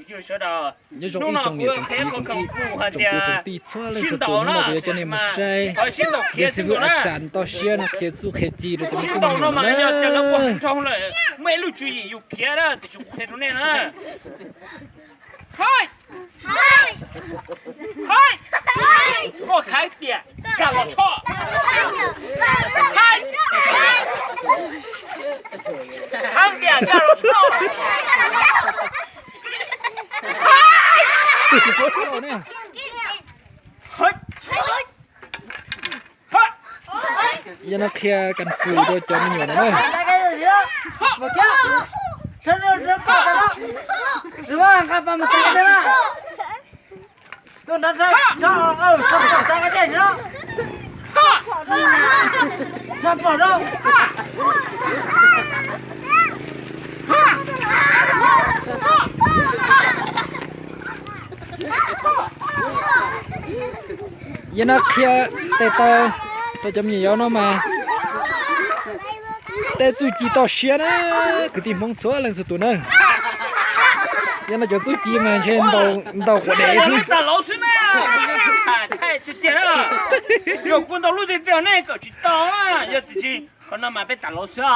Nyob zoo ib tsoom niam tsoom txiv tsoom kwv tsoom tij txhua leej txhua tus, hnub no kuv yuav coj nej mus saib yawg xib fwb Ab Tsas toj siab no qhia txuj qhia ci rau cov me tub me nyuam no na. Koj hais tias nkag los tshoj. Hais tias nkag los tshoj. Yog no qhia kas fwm rau cov me nyuam no na. Yog no qhia tes taw rau cov me nyuam yaus no mas tej txuj ci toj siab na, kwv tij Hmoob txhua leej txhua tus na. Yog no cov txuj ci mas ntshe ntaus quav dev xwb. Yog kuv ntaus lub teg teg nej kawm tsis tau, yog tias tsis, qhov no mas peb tas lauv xwb.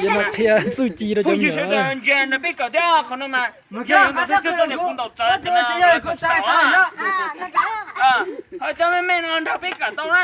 Yog no qhia txuj ci rau cov me nyuam. Ntsia no peb kawm thiab qhov no mas, yog tus twg tuaj niam kuv ntaus txawv ces no kawm tsis tau. Hos cov me me no nrog peb kawm tau na.